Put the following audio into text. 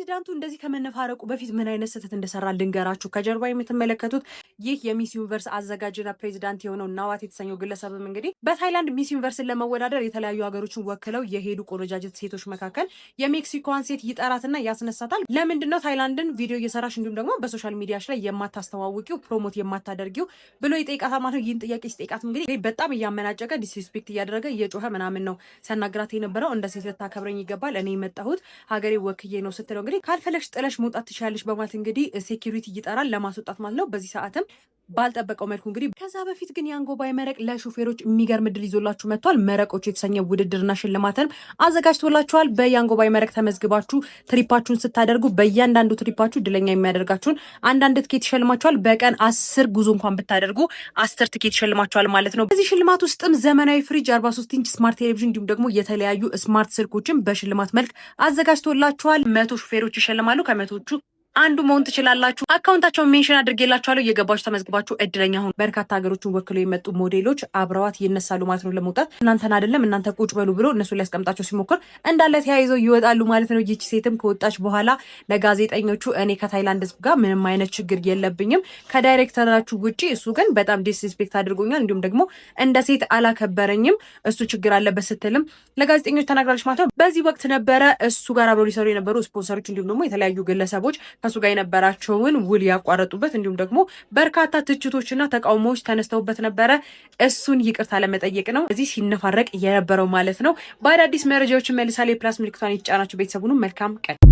ፕሬዚዳንቱ እንደዚህ ከመነፋረቁ በፊት ምን አይነት ስህተት እንደሰራ ልንገራችሁ። ከጀርባ የምትመለከቱት ይህ የ Miss Universe አዘጋጅና ፕሬዚዳንት የሆነው ናዋት የተሰኘው ግለሰብም እንግዲህ በታይላንድ Miss Universe ን ለመወዳደር የተለያዩ ሀገሮችን ወክለው የሄዱ ቆነጃጅት ሴቶች መካከል የሜክሲኮዋን ሴት ይጠራትና ያስነሳታል። ለምንድን ነው ታይላንድን ቪዲዮ እየሰራሽ እንዲሁም ደግሞ በ social media ሽ ላይ የማታስተዋውቂው፣ promote የማታደርጊው ብሎ ይጠይቃታል ማለት ነው። ይህን ጥያቄ ሲጠይቃት እንግዲህ በጣም እያመናጨቀ፣ disrespect እያደረገ፣ እየጮኸ ምናምን ነው ሲያናግራት የነበረው። እንደ ሴት ልታከብረኝ ይገባል፣ እኔ የመጣሁት ሀገሬ ወክዬ ነው ስትለው እንግዲህ ካልፈለግሽ ጥለሽ መውጣት ትችያለሽ በማለት እንግዲህ security ይጠራል ለማስወጣት ማለት ነው። በዚህ ሰዓትም ባልጠበቀው መልኩ እንግዲህ ከዛ በፊት ግን ያንጎ ባይ መረቅ ለሾፌሮች የሚገርም እድል ይዞላችሁ መጥቷል። መረቆች የተሰኘ ውድድርና ሽልማትን አዘጋጅቶላችኋል። በያንጎ ባይ መረቅ ተመዝግባችሁ trip ኣችሁን ስታደርጉ በእያንዳንዱ trip ኣችሁ እድለኛ የሚያደርጋችሁን አንዳንድ ትኬት ይሸልማችኋል። በቀን 10 ጉዞ እንኳን ብታደርጉ 10 ትኬት ይሸልማችኋል ማለት ነው። በዚህ ሽልማት ውስጥም ዘመናዊ ፍሪጅ፣ 43 ኢንች smart ቴሌቪዥን እንዲሁም ደግሞ የተለያዩ smart ስልኮችን በሽልማት መልክ አዘጋጅቶላችኋል። 100 ሹፌሮች ይሸልማሉ። ከመቶዎቹ አንዱ መሆን ትችላላችሁ። Account ኣቸውን mention አድርጌላችኋለሁ። እየገባችሁ ተመዝግባችሁ እድለኛ ሁኑ። በርካታ ሀገሮችን ወክለው የመጡ ሞዴሎች አብረዋት ይነሳሉ ማለት ነው ለመውጣት። እናንተን አይደለም፣ እናንተ ቁጭ በሉ ብሎ እነሱ ሊያስቀምጣቸው ሲሞክር እንዳለ ተያይዘው ይወጣሉ ማለት ነው። ይቺ ሴትም ከወጣች በኋላ ለጋዜጠኞቹ እኔ ከታይላንድ ህዝብ ጋር ምንም አይነት ችግር የለብኝም ከዳይሬክተራችሁ ውጪ፣ እሱ ግን በጣም disrespect አድርጎኛል፣ እንዲሁም ደግሞ እንደ ሴት አላከበረኝም፣ እሱ ችግር አለበት ስትልም ለጋዜጠኞች ተናግራለች ማለት ነው። በዚህ ወቅት ነበረ እሱ ጋር አብረው ሊሰሩ የነበሩ ስፖንሰሮች እንዲሁም ደግሞ የተለያዩ ግለሰቦች ከእሱ ጋር የነበራቸውን ውል ያቋረጡበት፣ እንዲሁም ደግሞ በርካታ ትችቶችና ተቃውሞዎች ተነስተውበት ነበረ። እሱን ይቅርታ ለመጠየቅ ነው እዚህ ሲነፋረቅ የነበረው ማለት ነው። በአዳዲስ መረጃዎችን መልሳሌ የ plus ምልክቷን የተጫናችሁ ቤተሰቡን መልካም ቀን።